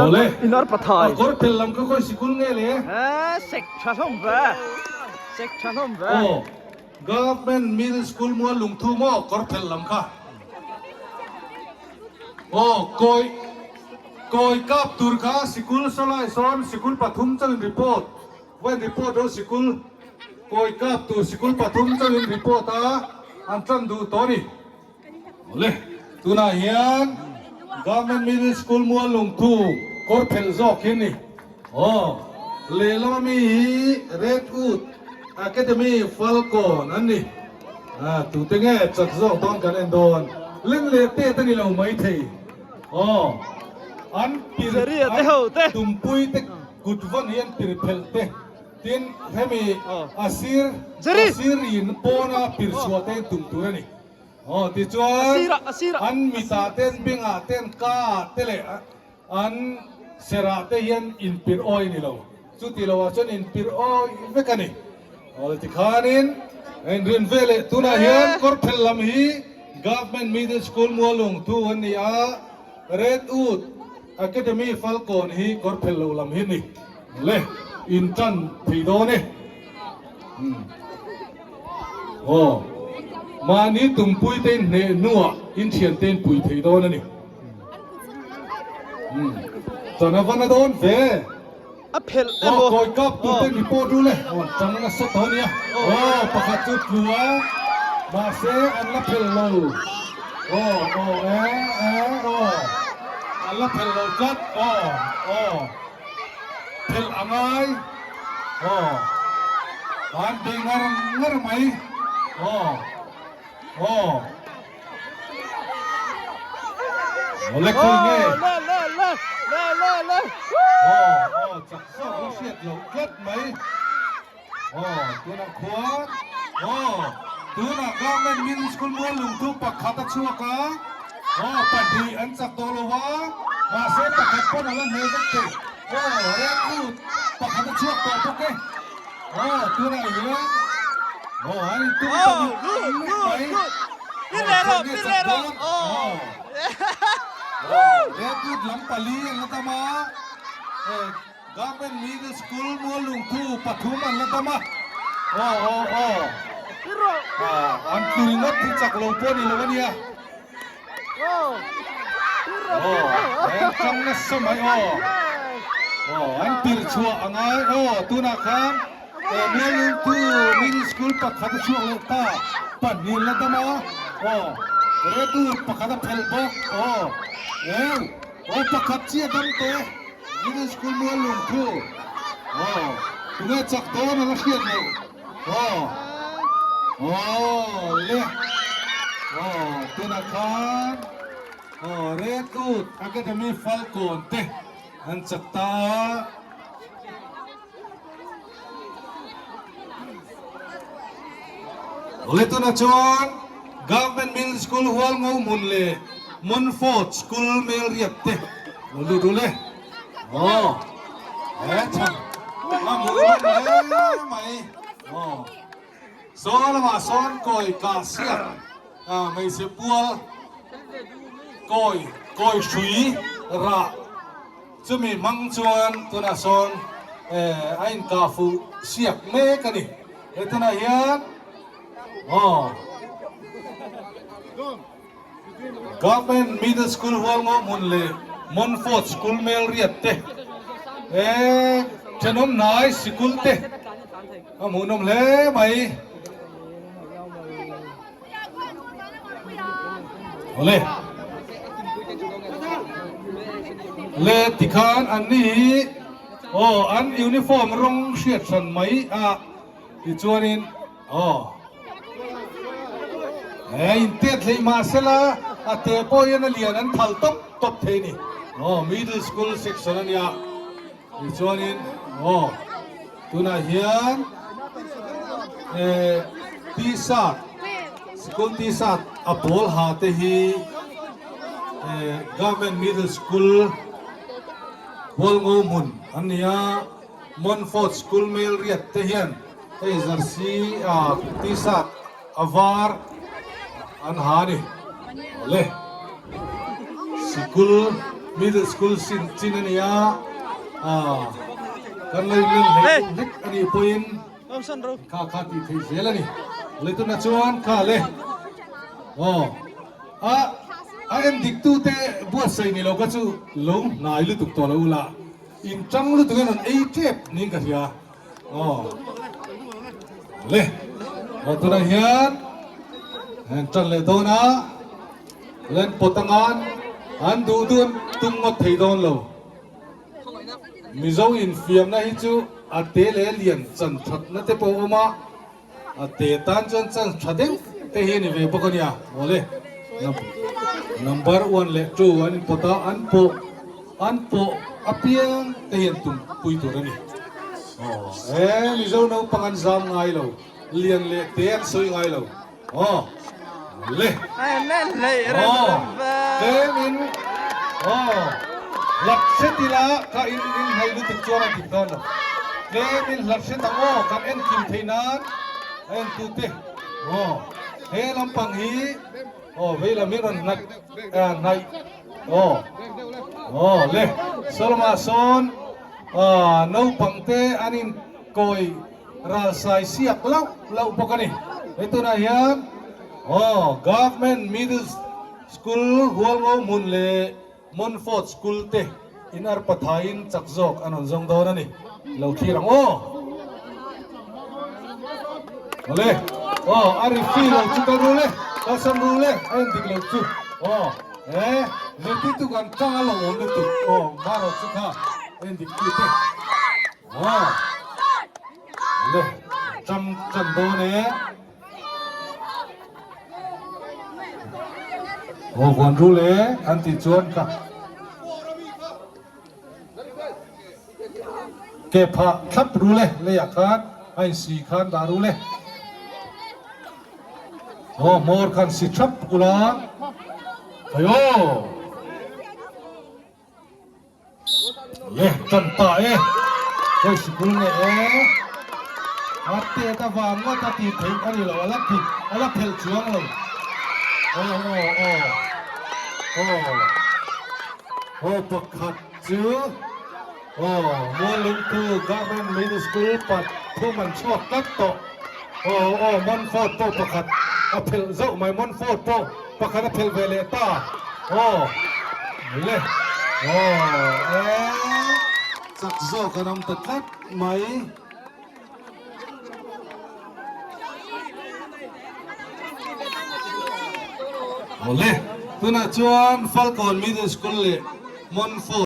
Awle. Inar pathai. A kawr phel lam kha khawi sikul nge le? Eh, sek tha hlawm ve. Sek tha hlawm ve. Aw, Government Middle School mual lungthu maw kawr phel lam kha. Aw, kawi kawi kap tur kha sikul sawlai sawn sikul pathum chauhin report. Vawiin report ro sikul kawi kap tur sikul pathum chauhin report a an tan duh tawh a ni. Awle, tunah hian Government Middle School mual lungthu kawr phelh zawk hi a ni. Aw, lehlam ami hi Redwood Academy Falkawn an ni. Ah, tute nge chak zawk dawn kan en dawn. Leng leh tet a ni lo maithei. Aw, an pir an tumpui te kut vawn hi an pir phelh te. Tin, hemi a sir a sir in pawna pir chhuah te in tum tur a ni. Aw, tichuan an mitah te, an bengah te, an kaah te leh an serah te hian inpir awi a ni lo. Chuti loah chuan inpir awi vek a ni. Aw, tikhanin inrin ve leh tunah hian Kawrphel lam hi Government Middle School Mualung thu an ni a, Redwood Academy Falkawn hi Kawrphel lo lam hi a ni. Le, in tan thei dawn e. Aw, mahni tumpui te in hneh hnuah in thian te in pui thei dawn a ni. Tan a va na dawn ve. A phelh emaw. Aw, kawi kap tu te report u le. Aw, tang nasa tawh a nia. Aw, pakhat chu tlu a, mahse an la phelh lo. Aw, aw, e, e, aw. An la phelh lo tlat. Aw, aw. Phelh a ngai aw an bei ngar ngar mai aw aw Awle khawi nge aw aw chak zawk la hriat loh tlat mai aw tunah khuan aw tunah government middle school mual lungthu pakhat a chhuak a aw pahnih an chak tawh lo va mahse pakhat pawn a la hneh vek thei aw redwood pakhat a chhuak tawh bawk e aw tunah hian aw an intum ta mut mut mai aw chuan nge chak dawn aw aw redwood lam pali an la tam a. Government Middle School Muallungthu pathum an la dam a, aw aw aw ah an tlu ringawt hi chak lo pawh a ni lo a nia, aw an tang nasa mai aw, aw an tir chhuah a ngai aw tunah khan Muallungthu Middle School pakhat a chhuak leh ta, pahnih an la dam a, aw Redwood pakhat a phelh bawk aw, aw pakhat chiah dam tawh e. Middle school mual lungthu aw tunge chak dawn a la hriat loh aw aw le aw tunah khan aw Redwood Academy Falkawn te an chak ta a. Awle tunah chuan Government Middle School Hualngo hmun leh Montfort School Melriat te lo lut ul e. Aw he chhan a hmuh nawm hle mai. Aw saw lamah sawn kawi kah siak hmeichhe pual kawi kawi hrui rah. Chumi hmang chuan tunah sawn a inkah fuh siak mek a ni. He tunah hian aw Government Middle School Hualngo hmun leh Montfort School Melriat te eh thenawm hnai sikul te a hmuhnawm hle mai. Awle. Le tikhan an ni hi aw an uniform rawng hriat hran mai a tichuanin aw he intet hlei mahsela a te pawh hian a lian an phal tawp tawp thei a ni aw middle school section a nia tichuanin aw tunah hian eh t-shirt Sikul t-shirt a pawl ha te hi eh Government Middle School Hualngo hmun an ni a, Montfort School Melriat te hian hei jersey ah t-shirt a var an ha a ni. Awle sikul. Middle School sin chin a ni a, ah kan lo inlen hlei deuh hlek a nih pawhin kha kha tih theih zel a ni. Letuna chuan kha le aw a a en dik tute buatsaih ni lo kha chu lo hnai lutuk tawh lo ula in tang lutuk in rawn ei tep niin ka hria aw le aw tunah hian an tan leh dawn a. Len pawt angan an duh duh an tum ngawt thei dawn lo. Mizo infiamna hi chu a te leh lian chan thatna te pawh a awm a, a te tan chuan chan tha deuh te hi a ni ve bawk a nia. Awle, number one leh two an inpawt a, an pawh an pawh apiang te hi an tum pui tur a ni. Aw, e Mizo naupang an zam ngai lo, lian leh te an sawi ngai lo. Aw le aw tlem in aw hlat hret ila ka in in hlei lutuk chuan a dik dawn lo tlem in hlat hret ang aw kan en kim theih nan a en tu te aw he lampang hi aw vei lam hi rawn hlat hnaih aw aw le Solomon ah sawn aw naupang te an in kawi Ral sai siak lauh lauh bawk a ni. He tunah hian aw Government Middle School Hualngo hmun leh Montfort School te in arpa thaiin chak zawk an rawn zawng dawn a ni. Lo thlir ang aw. Awle aw a referee lo chu kal rul e, kalsan rul e, a en dik lo chu aw e zirtirtu kan tang a lo awm lutuk aw marawh chu kha en dik tu te. Aw le tang tan dawn e. Aw huan rul e an tih chuan ka ke phah thlap rul e leiah khan a insi khan dah rul e. Aw hmawr khan si thlap ula ayo. Le tan ta e khawi sikul nge e a tet avang ngawt a tih theih a ni lo a la ti a la phelh chuang lo aw aw aw aw aw pakhat chu aw Muallungthu Government Middle School pathum an chhuak tlat tawh aw aw Montfort pawh pakhat a phelh zauh mai Montfort pawh Pakhat a phelh ve leh ta aw le aw e chak zawk an awm ta tlat mai. Awle tunah chuan Falkawn Middle School leh Montfort.